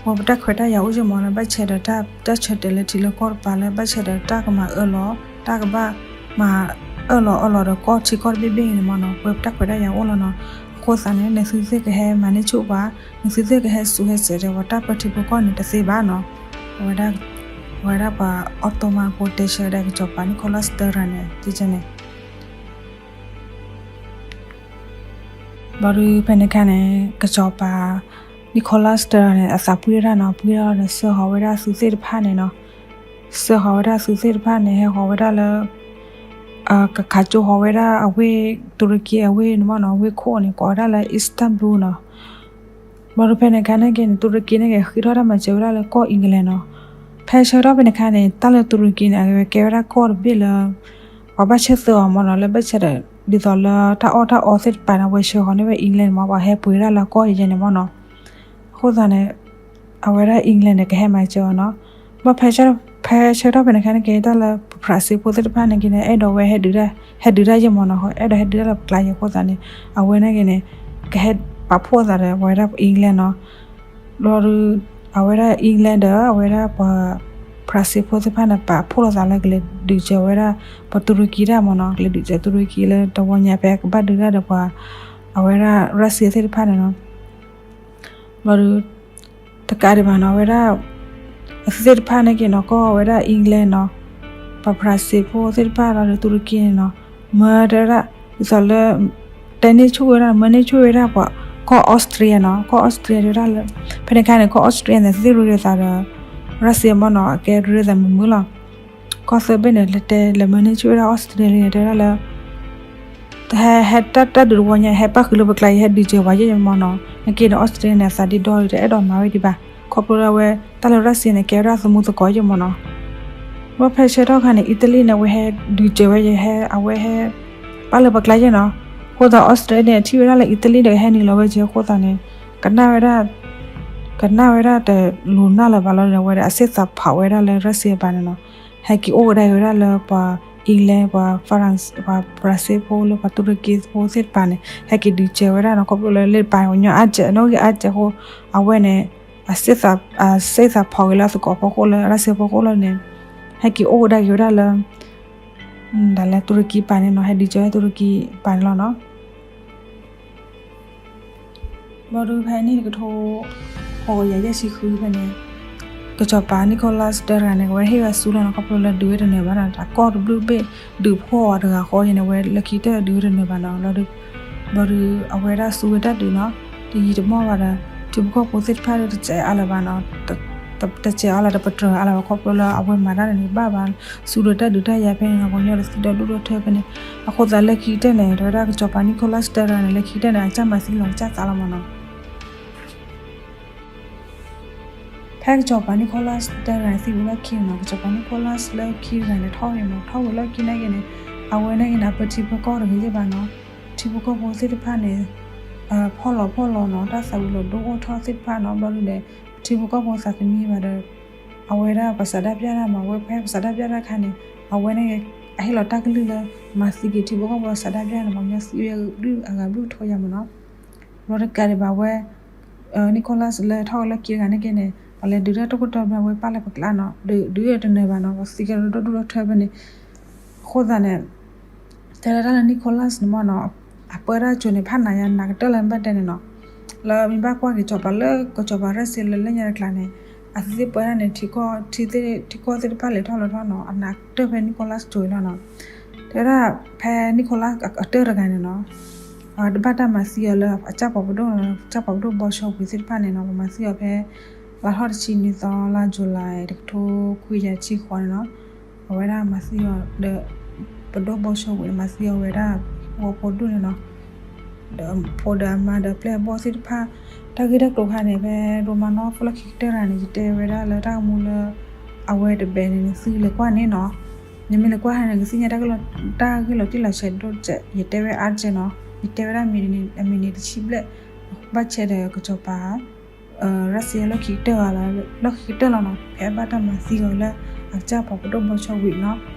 ပှၤပတၢ်ခွဲးတၢ်ယာ်အိၣ်ယဲၢ်မၢ်နီၤ ဘၣ်ဆဲးဒီးတၢ်ဆၢတဲာ်လၢထံလၢကီၢ်တပၤလၢ ဘၣ်ဆဲးဒီးတၢ်ကမၤအၢၣ်လီၤ တၢ်ကဘၣ်မၤအၢၣ်လီၤအၢၣ်လီၤဒီးကီၢ်ထံကီၢ်တဘ့ၣ်ဘ့ၣ်န့ၣ်မၢ်နီၤ ပှၤပတၢ်ခွဲးတၢ်ယာ်အိၣ်လီၤနီၤ အဃိသတးန့ၣ် နသုသ့ၣ်ကဟဲမၤန့ၢ်ဆူၣ်ပှၤ နသုသ့ၣ်ကဟဲစူးဟဲစဲးဒီးပှၤတၢ်ပၢထံဖိကီၢ်န့ၣ်တသ့ဘၣ်နီၤ အဝဲဒၣ် အဝဲဒၣ်ပှၤအီၣ်တိမၤဖိတဲဆၢဒၣ်ကစီၤပၤ Nicholas တရၤန့ၣ် တကဲန့ၣ် ဘျီဒီးဖဲန့ၣ်ခါန့ၣ် ကစီၤပၤ Nicholas တရၤန့ၣ် အသးပှံၢ်ဒၣ်နီၤ ပှံၢ်ဒၣ်လီၤဒီးစၢဃီၤဝဲဒၣ်သုးသ့ၣ်တဖၣ်န့ၣ်နီၤ စၢဃီၤဝဲဒၣ်သုးသ့ၣ်တဖၣ်န့ၣ် ဟဲဃီၤဝဲဒၣ်လၢ ကခးကၠိဃီၤဝဲဒၣ်အဝ့ၢ် တူရကံအဝ့ၢ်န့ၣ်မၢ်နီၤ အဝ့ၢ်ခိၣ်န့ၣ် ကိးဝဲဒၣ်လၢ Istanbul နီၤ ဘျီဒီးဖဲန့ၣ်ခါန့ၣ်က့န့ၣ် တူရကံန့ၣ်က့ ဃ့ထီၣ်တၢ်မၤစၢၤဝဲဒၣ်လၢကီၢ် England နီၤ ဖဲဆၢကတီၢ်ဖဲန့ၣ်ခါန့ၣ် တၢ်လၢတူရကံန့ၣ် အဝဲကဲဝဲဒၣ်ကီၢ်တဘ့ၣ်လၢ ပှၤဘၣ်ဆၢသၢအီၤမၢ်နီၤ လၢဘၣ်ဆၢဒီး ဒ်သိးလၢတၢ်အီၣ်တၢ်အီသ့ၣ်တဖၣ်န့ၣ် အဝဲဆှၢဃီၤန့ၢ်ဝဲ England မၢ် ပှၤဟဲပှ့ၤဒၣ်လၢကီၢ်ယဲၢ်န့ၣ်မၢ်နီၤ အဃိသတးန့ၣ် အဝဲဒၣ် England န့ၣ် ကဟဲမၤစၢၤအီၤနီၤ ဘၣ်ဖဲ ဖဲဆၢကတီၢ်ဖဲန့ၣ်ခါန့ၣ်က့ တၢ်လၢပဖရၣ်စ့ဖိသ့ၣ်တဖၣ်န့ၣ်က့န့ၣ် အဲၣ်ဒိးဝဲ ဟဲဒုးတၢ်ယဲၢ်မၢ်နီၤ အဲၣ်ဒိးဟဲဒုးတၢ်လၢပကျါယဲၢ်အဃိသတးန့ၣ် အဝဲန့ၣ်က့န့ၣ် ကဟဲပာ်ဖှိၣ်သးဒီး အဝဲဒၣ် England နီၤ ဘျီဒီး အဝဲဒၣ် England ဒီး အဝဲဒၣ်ပှၤ ဖရၣ်စ့ဖိသ့ၣ်တဖၣ်န့ၣ် ပာ်ဖှိၣ်လိာ်သးလၢကလဲၤဒုးစၢၤဝဲဒၣ် ပှၤတူရကံတၢ်မၢ်နီၤ ကလဲၤဒုးစၢၤတူရကံလၢတဝီညါဖဲကဘၣ်ဒုးတၢ်ဒီးပှၤ အဝဲဒၣ်ရၢၡါသ့ၣ်တဖၣ်န့ၣ်နီၤ ဘျီဒီး တကးဒံးဘၣ်နီၤ အဝဲဒၣ် အသုးသ့ၣ်တဖၣ်န့ၣ်က့နီၤ ကီၢ်ဝဲဒၣ် England နီၤ ပှၤဖရၣ်စ့ဖိသ့ၣ်တဖၣ်လီၤဒီးတူရကံန့ၣ်နီၤ မၢတဲဝဲဒၣ် ဒ်သိးလၢ တဲန့ၢ်ဆူၣ်ဝဲဒၣ် မၢန့ၢ်ဆူၣ်ဝဲဒၣ်ပှၤ ကီၢ် Austria နီၤ ကီၢ် Austria တဲဝဲဒၣ်လၢ ဖဲန့ၣ်ခါန့ၣ် ကီၢ် Austria န့ၣ် သ့ၣ်ရူၢ်ဒသးဒီး ရၢၡါမၢ်နီၤ အကဲရူၢ်ဒသးမုာ်မုာ်လီၤ ကီၢ်သၢဘ့ၣ်န့ၣ် လဲၤတဲလဲၤမၢန့ၢ်ဆူၣ်ဝဲဒၣ် Austria န့ၣ် တဲဝဲဒၣ်လၢ ဟဲ ဟဲတၢ်တၢ်ဒုးတဝီညါ ဟဲပၣ်ဃုာ်လၢပကျါ ယဟဲဒုးစၢၤပှၤယဲၢ်မၢ်နီၤ နက့ဒီး Austria န့ၣ် အသးဒ့ဒီဒီး တအဲၣ်ဒိးမၤဝဲဒံးဘၣ် ခီဖျိလၢအဝဲ တၢ်လၢရၢၡါန့ၣ် ကဲဝဲဒၣ်သမူသကိးယဲၢ်မၢ်နီၤ ဘၣ်ဖဲဆၢကတီၢ်ခါန့ၣ် Italy န့ၣ် အဝဲဟဲဒုးစၢၤဝဲယဲၢ် ဟဲ အဝဲဟဲ ပၣ်လၢပကျါယဲၢ်နီၤ အဃိသတး Austria န့ၣ် ထံၣ်ဝဲဒၣ်လၢ Italy ဒီးကဟဲနုာ်လီၤဝဲယဲၢ်အဃိသတးန့ၣ် ကနၣ်ဝဲဒၣ် ကနၣ်ဝဲဒၣ်တလူၤနၢ်လၢၤဘၣ်လီၤန့ၣ် အဝဲဒီးအစ့ၣ်သးဖးဝဲဒၣ်လၢရၢၡါအပၤန့ၣ်နီၤ ဟဲက့ၤအိၣ်ကဒါက့ၤဝဲဒၣ်လၢပှၤ England ပှၤ France ပှၤ ဖရၣ်စ့ဖိလၢပှၤတူရကံဖိသ့ၣ်တဖၣ်န့ၣ် ဟဲက့ၤဒုးစၢၤဝဲဒၣ်နီၤ ခီဖျိလၢလၢပှၤကညီအါစဲး နီၣ်ဂံၢ်အါစဲးအဃိ အဝဲန့ၣ် အစ့ၣ်သး အစ့ၣ်သးဖးက့ၤလၢအသကိးဖီခိၣ်လၢ ရၢၡါဖီခိၣ်လီၤန့ၣ် ဟဲက့ၤအိၣ်ကဒါက့ၤဝဲဒၣ်လၢ ဒ်လၢတူရကံပၤန့ၣ်နီၤ ဟဲဒုးစၢၤဝဲတူရကံပၤန့ၣ်လီၤနီၤ ဘျီဒီးဖဲနံၣ်တကထိ ဃိးကယၤယဲၢ်ဆံဃုဖဲန့ၣ် ကစီၤပၤ Nicholas တဂၤန့ၣ် အဝဲဟ့ၣ်ဝဲစူလီၤနီၤ ခီဖျိလၢဒုးဝဲတနၢၤဘၣ်နီၤ တၢ်ကီၢ်တဘျုးဘ့ၣ် ဒုးဖှီၣ်အီၤတဂၤဃီန့ၣ် အဝဲလၢခံကတၢၢ်ဒုးဝဲတနၢၤဘၣ်နီၤ ဘျီဒီး ဘျီဒီးအဝဲဒၣ်စူဝဲတၢ်ဒုးနီၤ တယံာ်တမီၢ်ဘၣ်ဒီး ထံဖိကီၢ်ဖိသ့ၣ်တဖၣ်ဒီးတစဲးအါလၢၤဘၣ်နီၤ တစဲးအါလၢၤ တပတြၢၤအါလၢၤဘၣ် ခီဖျိလၢအဝဲမၤတၢ်န့ၣ်ဘၣ်ဘၣ် စူဒီးတၢ်ဒုးတၢ်ယၤဖဲန့ၣ်နီၤ ပှၤကညီဒီးသံဒီဒူၣ်ဒီထၢဖဲန့ၣ် အဃိသတးလၢခံကတၢၢ်န့ၣ် တဲဝဲဒၣ်ကစီၤပၤ Nicholas တဂၤန့ၣ် လၢခံကတၢၢ်န့ၣ်အကၢ်မၤသံလီၤကစၢ်သးလီၤမၢ်နီၤ ဖဲကစီၤပၤ Nicholas တဂၤန့ၣ်သံဝံၤလီၢ်ခံန့ၣ်နီၤ ကစီၤပၤ Nicholas လၢခံတဂၤန့ၣ် ထီၣ်ဝံၤမၢ် ထီၣ်ဝံၤလီၢ်ခံနာ်က့န့ၣ် အဝဲနာ်က့န့ၣ် အပၢထံဖိကီၢ်တဂ့ၤယဲၢ်ဘၣ်နီၤ ထံဖိကီၢ်ဖိသ့ၣ်တဖၣ်န့ၣ် ဖီၣ်လီၤဖီၣ်လီၤနီၤ တၢ်သးဝံၤလီၤဒိအိၣ်ထီၣ်သ့ၣ်တဖၣ်နီၤ ဘျီဒုးဒီး ထံဖိကီၢ်ဖိသးကမံဘၣ်ဒီး အဝဲဒၣ်ပှၤဆန္ဒပြတၢ်မၢ် အဝဲဖဲပှၤဆန္ဒပြတၢ်ခါန့ၣ် အဝဲနာ်က့ အဟ့ၣ်လီၤတၢ်ကလုၢ်လၢ မၤသံက့ၤထံဖိကီၢ်ဖိဆန္ဒပြန့ၣ် ပှၤကညီသံဝဲအဂၤဘျုးကထိယၤမၢ်နီၤ ဘျီတကးဒံးဘၣ်ဝဲ Nicholas လၢထီၣ်ဝဲလၢခံတဂၤနာ်က့န့ၣ် ပှၤလဲၤဒုးတၢ်တခိၣ်တီဘျီဝဲပၢ်လၢပကျါနီၤ ဒုးဒုးတနၢၤဘၣ်နီၤ ပှၤသံကဒီးဒီဒူၣ်ဒီထၢဖဲန့ၣ် အဃိသတးန့ၣ် တဲလၢတၢ်လၢ Nicholas န့ၣ်မၢ်နီၤ အပၢတၢ်ကၠိန့ၣ် ဖးနးယါနးကတၢၢ်လၢမ့ၢ်ဘၣ်တဲန့ၣ်နီၤ လၢမ့ၢ်ဘၣ်ကွၢ်က့ၤကစီၤပၤလၢကစီၤပၤရၢၡါလၢလၢညါတကျါန့ၣ် အသုသ့ၣ်ပၢတၢ်န့ၣ် ထံကီၢ် ထံသ့ၣ် ထံကီၢ်သ့ၣ်တဖၣ်လဲၤထီၣ်လဲၤထီၣ်နီၤ အနးကတၢၢ်ဖဲ Nicholas ကၠိအံၤလီၤနီၤ တဲဝဲဒၣ် ဖဲ Nicholas အကတၢၢ်တဂၤန့ၣ်နီၤ တဘၣ်တၢ်မၤသံအီၤလၢ အကၢ်ပှၤပဒိၣ် ကၢ်ပှၤပဒိၣ်ဘီဆီကွံာ်သ့ၣ်တဖၣ်န့ၣ်နီၤ ပမၤသံအီၤဖဲ လါထီၣ်တဆံနွံသီ လါ July တကထိခွံကယၤတဆံဃိးန့ၣ်နီၤ အဝဲဒၣ်မၤသံအီၤဒီး ပဒိၣ်ဘီဆီဝံးန့ၣ် မၤသံအီၤဝဲဒၣ် ဂီၤဖိဒိၣ်န့ၣ်နီၤ. ဒီးဖိဒီးအမါဒီးပျဲၢ်အဘီၣ်သ့ၣ်တဖၣ် တၢ်ဂ့ၢ်တၢ်ကျိၤခါန့ၣ် ဖဲရိမၤနီၣ်ဖိလီၢ်ခံကတၢၢ်တဂၤန့ၣ် ယတဲဝဲဒၣ်လၢတၢ်ဂီၤမူလၢ အဝဲတဘဲန့ၣ် နသုလဲၤကွၢ်န့ၣ်နီၤ. နမ့ၢ်လဲၤကွၢ်ဟါန့ၣ် ကသ့ၣ်ညါတၢ်ဂ့ၢ်လီၤတံၢ်လီၤဆဲးဒိၣ်စဲး ယတဲဝဲအါတက့ၢ်နီၤ. ယတဲဝဲဒၣ်မံၤန့ၣ် အမံၤန့ၣ်တဆံဘျဲၣ် ဘၣ်ဆဲဒီးကစီၤပၤ ရၢၣ်စံယါလီၢ်ခံကတၢၢ်လီၤ, လီၢ်ခံကတၢၢ်လီၤနီၤ. ဖဲအဘၣ်တၢ်မၤသံအီၤလၢ အကစၢ်ပှၤပဒိၣ်ဘီဆီဝံးနီၤ.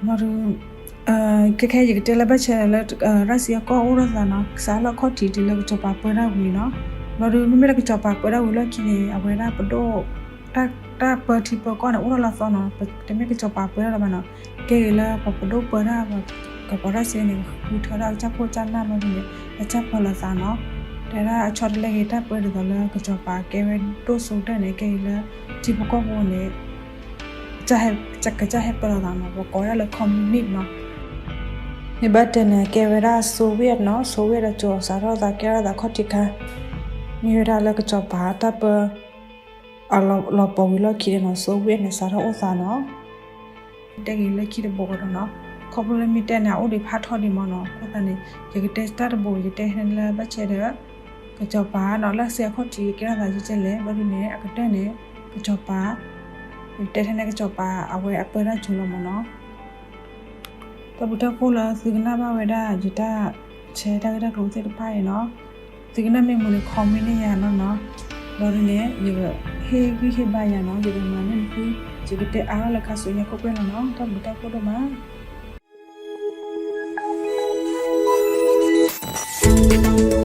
ဘျီဒီး ခဲခဲယကတဲလၢဘၣ်ဆဲဒီးလၢ ရၢၣ်စံယါကီၢ်အိၣ်ထီၣ်သးနီၤ, စးထီၣ်လၢအခီၣ်ထံးတုၤလၢကစီၤပၤပၢတၢ်ဝံၤနီၤ. ဘျီဒီး မ့မ့ၢ်လၢကစီၤပၤပၢတၢ်ဝံၤလီၢ်ခံန့ၣ် အဝဲဒၣ်ပဒိၣ် တၢ်ပၢထံပၢကီၢ်န့ၣ် အိၣ်ထီၣ်လၢအသီနီၤ, တမ့ၢ်ကစီၤပၤပၢတၢ်လၢၤဘၣ်နီၤ. ကဲဂ့ၤလၢပှၤပဒိၣ်ပၢတၢ် ကပှၤရၢၣ်စံန့ၣ် ဃုထၢဒၣ်အကစၢ်ခိၣ်ကစၢ်နၢ်ဘျီဒ်န့ၣ် အကစၢ်ပၢလီၤသးနီၤ. တဲဒၣ်အဆီတလဲဂ့ၤ တၢ်ပၢဒ်သိးလၢကစီၤပၤကဲဝဲဒိၣ်စိကတၢၢ်န့ၣ် ကဲဂ့ၤလၢ ထံဖိကီၢ်ဖိန့ၣ် ကစၢ်ဟဲပၢလီၤသးနီၤ, ပကိးဝဲဒၣ်လၢ communist နီၤ. မ့ၢ်ဘၣ်တဲန့ၣ် ကဲဝဲဒၣ် Soviet နီၤ, Soviet ဒီးကၠိၤစးထီၣ်သးကဲထီၣ်သးခီၣ်ထံးခါ, မ့ၢ်ဝဲဒၣ်လၢကစီၤပၤတၢ်ပၢ အလီၤပှီၤဝံၤလီၢ်ခံန့ၣ်နီၤ, Soviet န့ၣ် စးထီၣ်အိၣ်သးနီၤ. တဲဂ့ၤလၢခံတဘိဒီးနီၤ, ခီဖျိလၢမ့ၢ်တဲန့ၣ် အအိၣ်ဒံးဖးထီဒံးမးနီၤ. အဃိသတးန့ၣ် ယကတဲတၢ်တဘိ ယတဲဟဲန့ၣ်လၢဘၣ်ဆဲဒီး ကစီၤပၤနီၤ, လၢစ့အခီၣ်ထံးကဲထီၣ်သးယကဲလဲၣ်, ဘျီဒ်န့ၣ် အကတၢၢ်န့ၣ် ကစီၤပၤ, ယတဲထဲန့ၣ်ကစီၤပၤ အဝဲအပၢတၢ်ကၠိၤလီၤမးနီၤ. တၢ်ဘျုးတၢ်ဖှိၣ်လၢသုကနၣ်ဘၣ်ဝဲဒၣ် ယတၢ်ဆဲးတၢ်ဂ့ၢ်တၢ်ကျိၤသ့ၣ်တဖၣ်အံၤနီၤ. သုကနၣ်မ့ၢ်မုာ်န့ၣ် comment န့ၢ်ယၤနီၤနီၤ. ဘျီဒ်န့ၣ် ယကဟ့ၣ်ဂံၢ်ဟ့ၣ်ဘါယၤနီၤ, ယကမၤန့ၢ်နသု, ယကတဲအါထီၣ်လၢခါဆူညါခိၣ်ပှဲၤလီၤနီၤ. တၢ်ဘျုးတၢ်ဖှိၣ်ဒိၣ်မး.